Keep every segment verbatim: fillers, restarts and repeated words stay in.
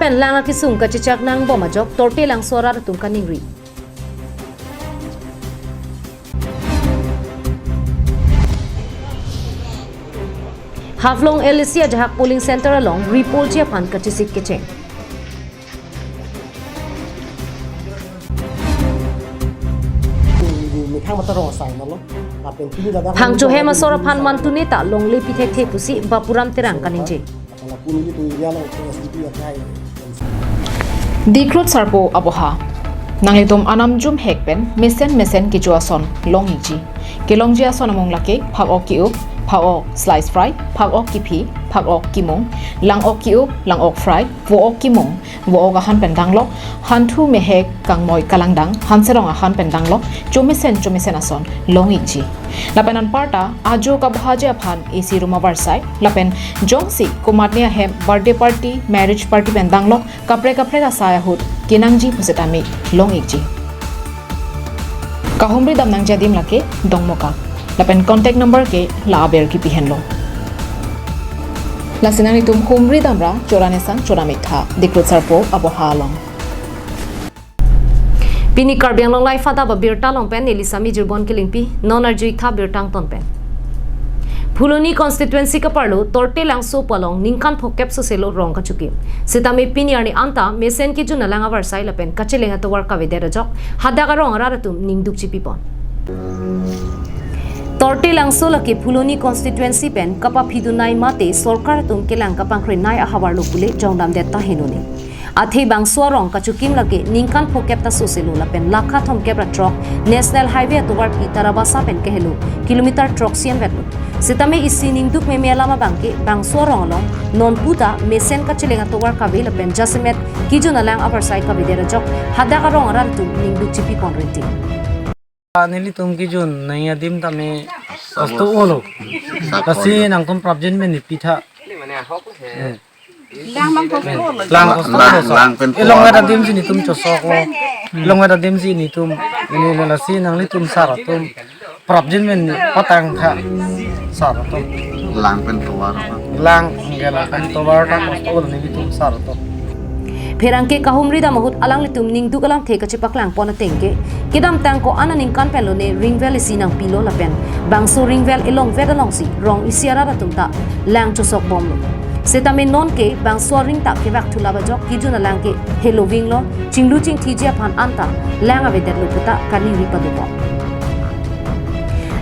Lang akesung kachechak nangbom ajok Tortilangso arat atum kaningri. Haflong L A C ajahak polling center along repolji aphan kachesik kecheng. Methang mata rong asai nalo. Lapen pini ladak Phangcho hem asor aphan mantune ta longle pithekthe pusi Bapuram Terang kaningje. Lapen pini tu area lo S D P akai. Diklut sarpo aboha. Nanglitum anam jumhek pen mesen mesen kecho ason long-ikji. Kelongji ason among lake phak-ok ki-up, phak-ok slice fry, phak-ok kiphi, phak-ok kimung, lang-ok ki-up, lang-ok fry, vo-ok kimung, vo-ok ahan pen danglok, hanthu mehek kangmoi kalangdang, hanserong ahan pen danglok, chomesen chomesen ason long-ikji. Lapen anparta ajo kabohaji aphan A C room avarsai, lapen jongsi komatne ahem birthday party, marriage party pen danglok, kaprek kaprek asai ahut kenangji pusitame long-ikji. Kahumri dam nangji adim lake Dongmukak. Lapen contact number ke la aber kipi henlo. Lasi nanglitum humri damra chora nesang chora miktha, Diklut sarpo aboha along. Pini Karbi Anglong Live adap abirta along pen neli Sami Jirbon Kilingpi, non arju-ik tha birta angton pen. Phuloni constituency kaparlo Tortilangso pu along ningkan phokep soselo rong kachokim. Sitame pini arni anta mesen kejun alang avarsai lapen kacheleng atovar kavedet ajok hadak arong arat atum ningduk chipipon. Tortilangso lake Phuloni constituency pen kapaphi dunnei mate sorkar atum kelang kapangkrenei ahavar lo pule jongdamdet ta henone. Athe bangso arong kachokim lake ningkan phokep ta soselo lapen lakha thomkep ra throk National Highway atovarpi Tarabasa pen kehelo kilometer throksi anvetlo. Sitame isi ningduk meme alam abangke bangso arong along nonputa mesen kacheleng atovar kave lapen jasemet kejun alang avarsai kavedet ajok hadak arong arat atum ningduk chipipon rinti. Nelitum kejun nangji adim tame kosto-olo. Lasi nangtum prapjin pen nipitha. Eh. Lang mang kosto-olo. Lang kosto-olo. Lang, lang pen elongvet adim si netum chosoklo. Elongvet adim si netum. Ini lo lasi nanglitum sar atum prapjin pen patangtha sar atum. Lang pen tovar. Lang, hingke lang pen tovar ta kosto-olo netum sar atum. Pherangke kahumri dam ahut alanglitum ningduk alamthe kachepaklangpon atengke, kedamtang ko-an aningkan pen lone ringvell isi nangpilo lapen bangso ringvell elongvet alongsi rong isi arat atum ta lang chosokbomlo. Sitame nonke bangso aring ta kevak thulap ajok kejun alang ke helovinglo, chinglu chingthiji aphan anta lang avedetlo puta kaningri padopon.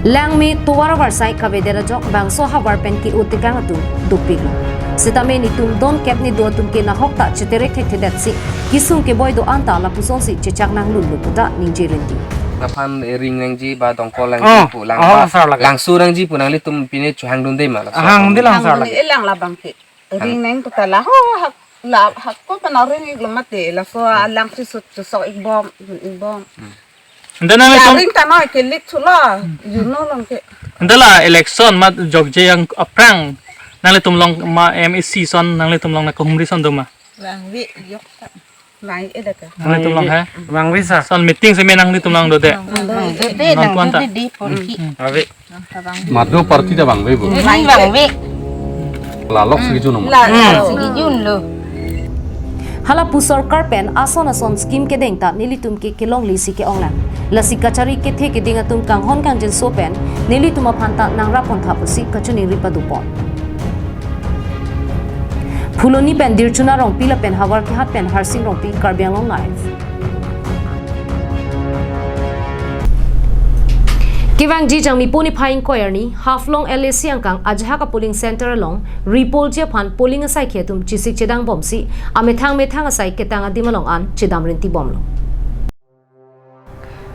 Lang me tovar avarsai kavedet ajok bangso havar pen ke-o tekang atum dopiklo. Sitame netum don kep nedo atum ke nahok ta cheterek thekthedetsi kesung keboi do-an ta lapusonsi chechak nanglunlo puta ningje rinti. Aphan ring nangji ba dongkol nangji pu lang ba langsur nangji pu nanglitum pine chohangdunde ma laso? Hangdunde langsar lake. Elang labang ke. Ring nang puta la ho hak la hak ko pen ring-iklo mate laso alang si sut chosok-ikbom, ikbom. Ante nanglitum ring ta noi ke lik thulo, juno long ke. Ante la election ma jokje yang aphrang nanglitum long ma M A C son nanglitum long na kahumri son do ma? Vangve yok ta. Vang e da ka. Nanglitum long he? Vangve sa. Son meeting si me nanglitum long dode. Vangve, non tuan ta. Vangve. Ave. Madu party ta vangve bo. Vangve. Lalok si kejun ma. Lalok si kejunlo. Hala pu sorkar pen ason ason scheme kedeng ta nelitum ke kelongle si ke-onglang. Lasi kachari kethe keding atum kanghon kangjinso pen nelitum aphan ta nangrapontha pusi kachiningri padopon. Phuloni pen Dirchuna Rongpi lapen Havar Kehat pen Harsing Rongpi, Karbi Anglong Live. Kevangji Jangmi po niphai ingkoi arni, Haflong L A C angkang ajahak a-polling center along repolji aphan polling asaikhi atum chesik chedangbomsi, amethang methang asai ketang adim along an chedam rintibomlo.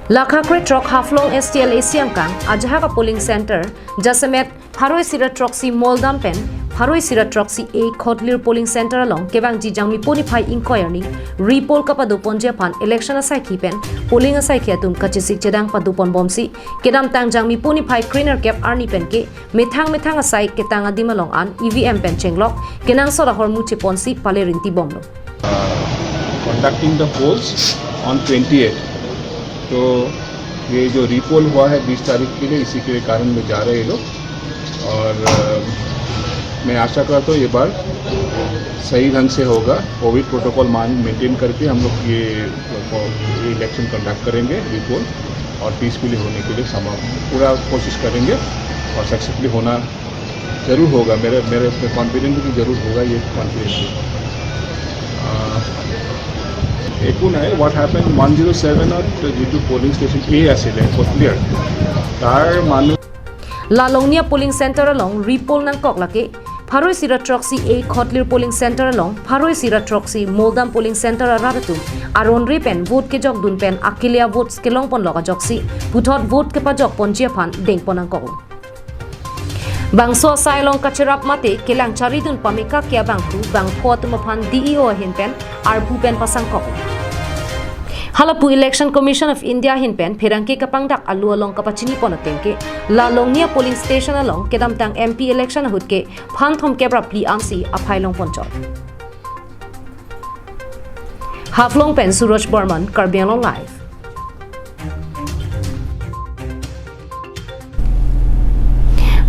Lakha krethrok Haflong S T L A C angkang ajahak a-polling center, jasemet pharo isi ra throksi Moldam pen pharo isi ra throksi A Khotlir polling center along kevangji Jangmi po niphai ingkoi arni repol kapadoponji aphan election asaikhi pen polling asaikhi atum kachesik chedang padoponbomsi, kedamtang Jangmi po niphai krenerkep arni penke methang methang asai ketang adim along an E V M pen chenglok kenangsot ahormu cheponsi pale rintibomlo. Uh, conducting the polls on twenty-eighth. तो ये जो रीपोल हुआ है बीस तारीख के लिए, इसी के कारण में जा रहे हैं ये लोग। और, uh, मैं आशा करता हूँ ये बार सही ढंग से होगा। कोविड प्रोटोकॉल मान मेंटेन करके हम लोग ये, ये इलेक्शन कंडक्ट करेंगे बिल्कुल, और पीसफुली होने के लिए समा पूरा कोशिश करेंगे और सक्सेसफुली होना जरूर होगा। मेरे मेरे पे कॉन्फिडेंट है कि जरूर होगा, ये कॉन्फिडेंस है। একো নাই, what happened, ওৱান জিৰ' ছেভেনত যিটো পলিং ষ্টেচন এ আছিলে কটলিয়াৰ, তাৰ মানুহ La Longnia polling center along repol nangkok lake pharo isi ra throksi A Khotlir polling center along pharo isi ra throksi Moldam polling center arat atum aron re pen vote kejokdun pen akelia votes kelongpon lok ajoksi puthot vote kepajokponji aphan dengpon nangkok. Bangso asai along kacherap mate kelang charidun pameka ke abangphu bangpho atum aphan D E O ahin pen arpu pen pasangkok. Halapu Election Commission of India ahin pen pherangke kapangdak alu along kapachinipon ateng ke La Longnia polling station along kedamtang M P election ahut ke phan thomkep ra phli ansi aphai longponchot. Haflong pen Suraj Barman, Karbi Anglong Live.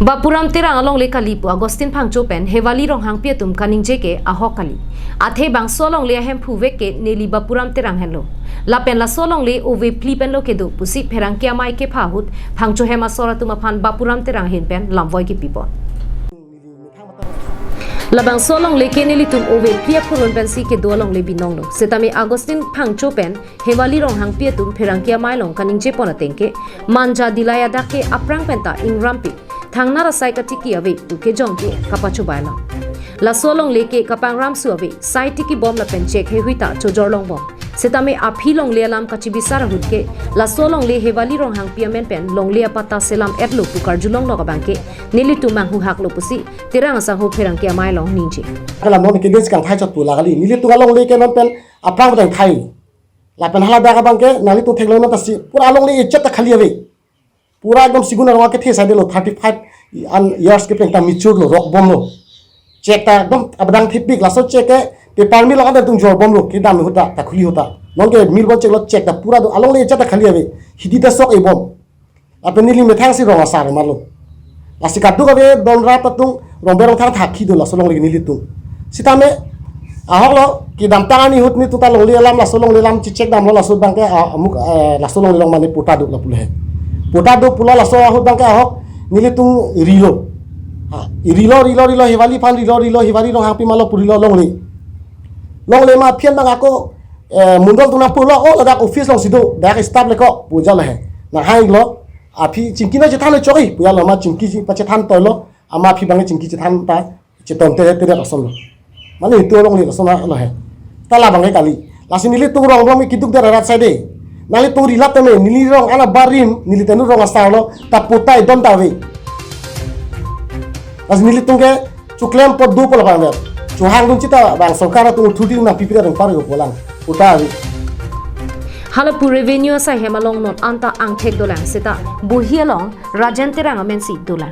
Bapuram Terang alongle kali pu Augustine Phangcho pen Hewali Ronghangpi atum kaningje ke ahok kali. Athe bangso alongle ahemphu vek ke neli Bapuram Terang henlo. Lapen laso alongle ove phli penlo kedo pusi pherangke amei kepha ahut Phangcho hem asor atum aphan Bapuram Terang ahin pen lamvoi kepipon. Labangso alongle ke nelitum ove phli aphurun pensi kedo alongle binonglo. Setame Augustine Phangcho pen Hewali Ronghangpi atum pherangke amei along kaningjepon ateng ke manja dilai adak ke aphrang penta ingrampik, thangnar asai katiki ave pu kejong ke kapachobailang. Laso alongle ke kapangramsu ave, sai tikibom lapen chek heihui ta chojor longbom. Setame aphi longle alam kachibisar ahut ke laso alongle Hewali Ronghangpi amen pen longle apatta selam-etlo pu karjulong lok abang ke nelitum manghuhaklo pusi Terang asangho pherangke amei along ningje. Kala non ke des kangthai chot pu la kali. Nelitum alongle ke non pen aphrang pen thai. Lapen hala dak abang ke nanglitum theklong non ta si pura alongle echat ta khali ave. Pura ekdom sigun arong kethe saidelo, thirty five an years ke penta mature lo, rokbomlo. Chek ta ekdom abdang thipik, laso chek ke paper mill along ta tung jorbomlo, kedam ahut ta, ta khuli ahut ta. Non ke mill bon cheklo, chek ta pura do, alongle echat ta khali ave, hidi ta sok ebom. Lapen neli methang si rong asar malo. Lasi kaduk ave don rat atum Rongber Rongthar thakhi do laso alongle nelitum. Setame ahoklo kedamtang arni ahut nelitum ta longle alam, laso longle alam chechek damlo, laso abang ke, ah, amuk, eh, laso longle along mane patta do lapu le. Patta do pulo laso ahut abang ke ahok nelitum rilo. Ah, rilo, rilo, rilo, Hewali aphan rilo, rilo, Hewali Ronghangpi malo pu rilo longle. Longle ma aphi an abang ako, eh, mondol atum nangpulo, o ladak office alongsi do, dak staff le ko, pu jalo he. Nanghailo, aphi chingki nangchethan chok-i, pu jalo ma chingki pachethan toilo, ama aphi abang chingki chethan ta, cheton te te ason lo. Mane itum alongle ason lo he. Ta labang ke kali. Lasi nelitum rong rong keduk der rat saide. Nanglitum rilap tame, neli rong ana barim, neli tenu rong asarlo, ta patta edon ta ave. Lasi nelitum ke choklem apot dopo labang ver. Chohangdun chita abang sorkar atum uthudi nangpipi ta dong par yo pulang. Patta ave. Halapu revenue asai hem along non anta angthek dolang seta bohi along Rajen Terang amensi dolang.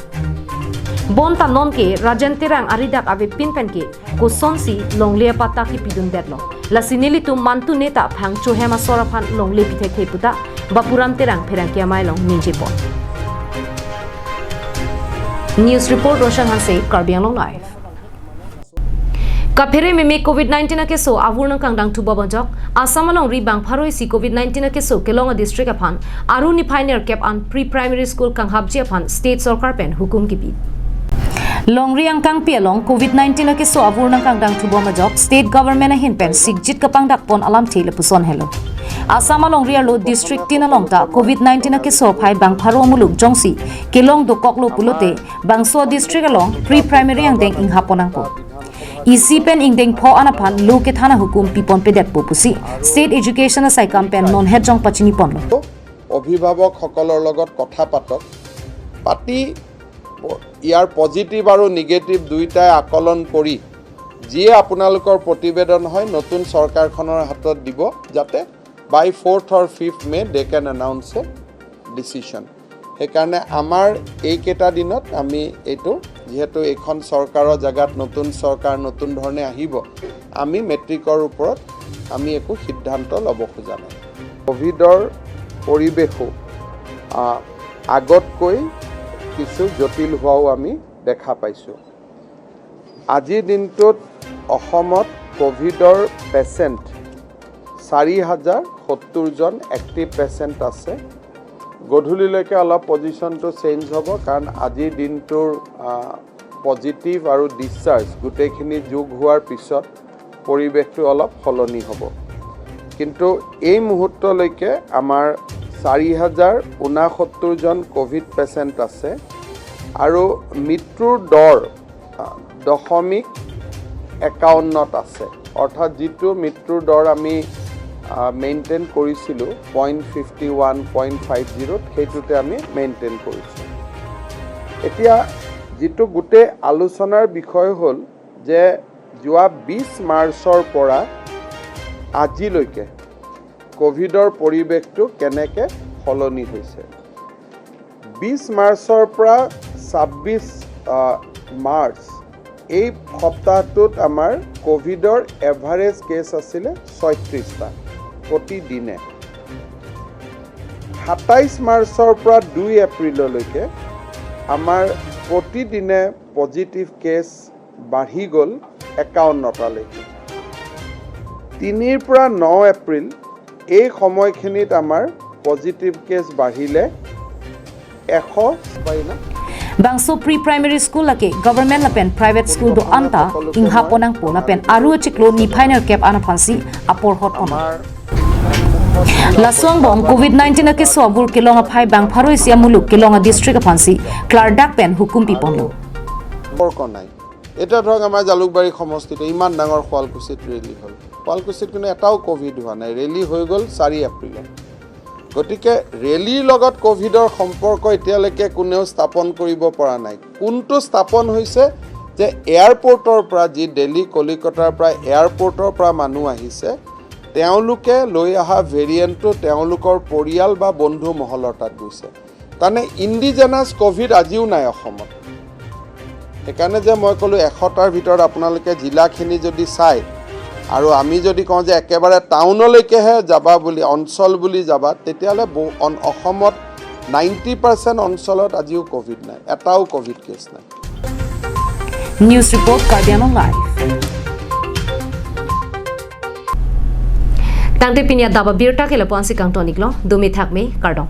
Bonta non ke Rajen Terang aridak avepin pen ke kosonsi longle apatta kipidundetlo. Lasi nelitum mantu neta Phangcho hem asor aphan longle pithekthe puta Bapuram Terang pherangke amei along ningjepon. News report Roshan Hanse, Karbi Anglong Live. Kaphere meme Covid nineteen akeso avur nangkangdang thuba bajok, Assam alongri bang pharo isi Covid nineteen akeso kelong adistrict aphan aru niphai nerkep an pre-primary school kanghapji aphan state sorkar pen hukum kipi. Longri angkangpi along Covid nineteen akeso avur nangkangdang thuba bajok state government ahin pen sikjit kapangdakpon alamthe lapuson helo. Assam alongri arlo district tin along ta Covid nineteen akeso aphai bang pharo muluk jongsi kelong dokoklo pulote bangso district along pre-primary angdeng inghap pon nangpo. Isi pen ingdeng pho an aphan lo kethan ahukum pipon pedetpo pusi State Education asaikam pen nonhet jong pachiniponlo. অভিভাৱকসকলৰ লগত কথা পাতক, পাতি প-, ইয়াৰ পজিটিভ আৰু নিগেটিভ দুইটাই আকলন কৰি যিয়ে আপোনালোকৰ প্ৰতিবেদন হয় নতুন চৰকাৰখনৰ হাতত দিব, যাতে বাই ফ'ৰ্থ অৰ ফিফ্থ মে দে কেন এনাউন্স এ ডিচিশ্যন। সেইকাৰণে আমাৰ এইকেইটা দিনত আমি এইটো, যিহেতু এইখন চৰকাৰৰ জেগাত নতুন চৰকাৰ নতুন ধৰণে আহিব, আমি মেট্ৰিকৰ ওপৰত আমি একো সিদ্ধান্ত ল'ব খোজা নাই। ক'ভিডৰ পৰিৱেশো, আ, আগতকৈ কিছু জটিল হোৱাও আমি দেখা পাইছোঁ। আজিৰ দিনটোত অসমত কভিডৰ পেচেণ্ট চাৰি হাজাৰ সত্তৰ জন এক্টিভ পেচেণ্ট আছে। গধূলিলৈকে অলপ পজিশ্যনটো চেঞ্জ হ'ব, কাৰণ আজিৰ দিনটোৰ পজিটিভ আৰু ডিছচাৰ্জ গোটেইখিনি যোগ হোৱাৰ পিছত পৰিৱেশটো অলপ সলনি হ'ব। কিন্তু এই মুহূৰ্তলৈকে আমাৰ চাৰি হাজাৰ ঊনাসত্তৰ জন কভিড পেচেণ্ট আছে আৰু মৃত্যুৰ দৰ আ, দশমিক একাৱন্নত আছে, অৰ্থাৎ যিটো মৃত্যুৰ দৰ আমি মেইনটেইন কৰিছিলোঁ point fifty one, point five জিৰ'ত, সেইটোতে আমি মেইনটেইন কৰিছোঁ। এতিয়া যিটো গোটেই আলোচনাৰ বিষয় হ'ল যে যোৱা বিছ মাৰ্চৰ পৰা আজিলৈকে কভিডৰ পৰিৱেশটো কেনেকে সলনি হৈছে। বিছ মাৰ্চৰ পৰা ছাব্বিছ, আ, মাৰ্চ, এই সপ্তাহটোত আমাৰ কভিডৰ এভাৰেজ কেছ আছিলে ছয়ত্ৰিছটা প্ৰতিদিনে। সাতাইছ মাৰ্চৰ পৰা দুই এপ্ৰিললৈকে আমাৰ প্ৰতিদিনে পজিটিভ কেছ বাঢ়ি গ'ল একাৱন্নটালৈকে। তিনিৰ পৰা ন এপ্ৰিল, এই সময়খিনিত আমাৰ পজিটিভ কেছ বাঢ়িলে এশ, পাৰি না? Bangso Pre Primary School lake government lapen private school do-an ta ingha pon nangpo lapen aru achiklo niphai nerkep an aphansi apor hot on. Laso angbong covid nineteen akeso abur kelong aphai bang pharo isi amuluk kelong adistrict aphansi klardak pen hukum piponlo. সম্পৰ্ক নাই। এতিয়া ধৰক আমাৰ জালুকবাৰী সমষ্টিতে ইমান ডাঙৰ শুৱালকুছিত ৰেলী হ'ল, শুৱালকুছিত কিন্তু এটাও কভিড হোৱা নাই, ৰেলী হৈ গ'ল চাৰি এপ্ৰিলত। গতিকে ৰেলীৰ লগত কভিডৰ সম্পৰ্ক এতিয়ালৈকে কোনেও স্থাপন কৰিব পৰা নাই। কোনটো স্থাপন হৈছে যে এয়াৰপৰ্টৰ পৰা, যি দিল্লী কলিকতাৰ পৰা এয়াৰপৰ্টৰ পৰা মানুহ আহিছে, তেওঁলোকে লৈ অহা ভেৰিয়েণ্টটো তেওঁলোকৰ পৰিয়াল বা বন্ধু মহলৰ তাত গৈছে। তাৰমানে ইণ্ডিজেনাছ কভিড আজিও নাই অসমত। সেইকাৰণে যে মই ক'লোঁ এশটাৰ ভিতৰত আপোনালোকে জিলাখিনি যদি চায় আৰু আমি যদি কওঁ যে একেবাৰে টাউনলৈকেহে যাবা বুলি, অঞ্চল বুলি যাবা, তেতিয়াহ'লে অসমত নাইণ্টি পাৰ্চেণ্ট অঞ্চলত আজিও কভিড নাই, এটাও কভিড কেছ নাই। News Report Karbi Anglong Live. Tangte pini adap abirta ke lapu-ansi kangton-iklo, dumi thakme, kardom.